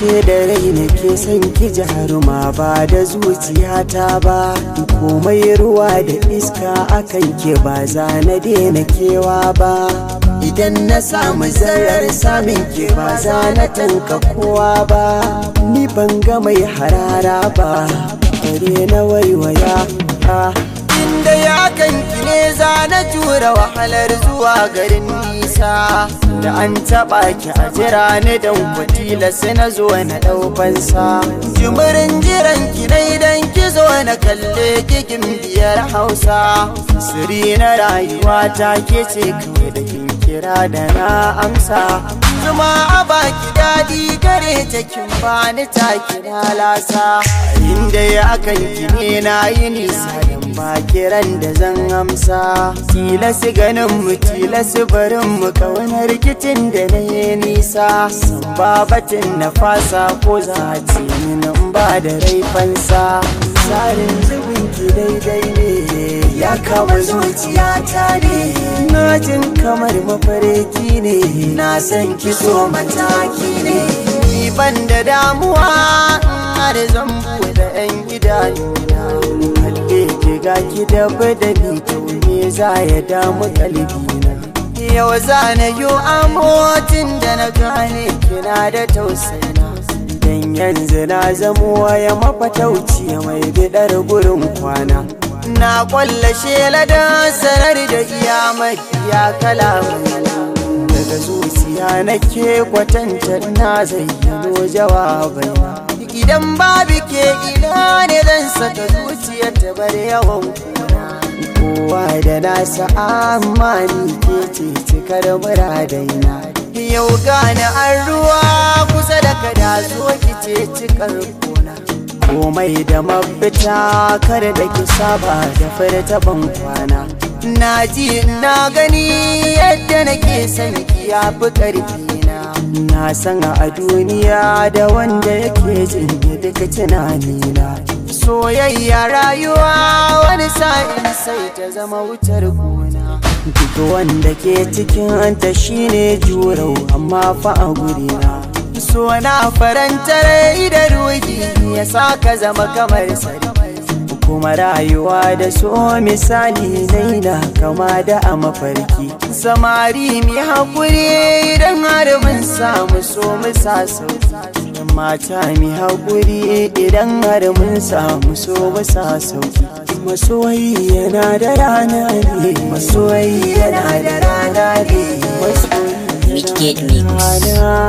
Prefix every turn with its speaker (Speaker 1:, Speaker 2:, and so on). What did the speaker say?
Speaker 1: Ashe da rai nake son ki jaruma, ba da zuciyata ba. Komai ruwa da iska akan ke, ba za na daina kewa ba. Idan na samu zarar samun ke, ba za na tanka kowa ba. Ni ban ga mai harara ba, bare na waiwaya. Inda ya kanki ne za na jura wahalar zuwa garin nisa. Da an taɓa ki a jira ni, don kwatila sai na zo na ɗaukansa. Jimirin jiran ki na idan ki zo na kalle kikin biyar Hausa. Siri na rayuwa ta ke ce kawai, da kin kira da na amsa. Zuma a baki daɗi gare ta, kin bani ta kira lasa. Inda ya kanki ne na yi nisa, dan ba kiran da zan amsa. Tilasi ganin mu, tilasi barin mu, kaunar rikicin da na yi nisa. San babatin na fasa ko za a ce min ba da raifansa. Tsarin zubin ki daidai ne, ya kama zuciyata ne. Na jin kamar mafarki ne, na san ki so mataki ne. Ni ban da damuwa har zan buɗe 'yan idanuna kalle ki, ga ki da badali, to me za ya damu kalbina? Yau za na yi amotin da na gane kina da tausayina, dan yanzu na zamo waya mafatauci mai bidar gurin kwana. Na kwalla shela da sanar da iya mafiya kalamai. Daga zuciya nake kwatanta, na zayyano jawabai. Idan babu ke, ina ne zan saka zuciyar ta bar yawan kuna? Kowa da nasa, amma ni ke ce cikar muradaina. Yau gane an ruwa kusa da kada, zo ki ce cikar kona. Komai da mafita, kar da ki saba da furta ban kwana. Na ji na gani yadda nake son ki ya fi ƙarfi na. Na san a duniya da wanda yake jin duka tunanina. Soyayya rayuwa, wani sa'in sai ta zama wutar gona. Duk wanda ke cikin ta shine jurau, amma fa a gurina so na faranta rai da ruhi, ya sa ka zama kamar sarki. Kuma rayuwa da so misali naina kama da a mafarki. Samari mi haƙuri, idan har mun samu so mu sa sauki. Mata mi haƙuri, idan har mun samu so mu sa sauki. Masoyi yana da rana ne, masoyi yana da rana ne, masoyi
Speaker 2: Midgate Mix.
Speaker 1: yana.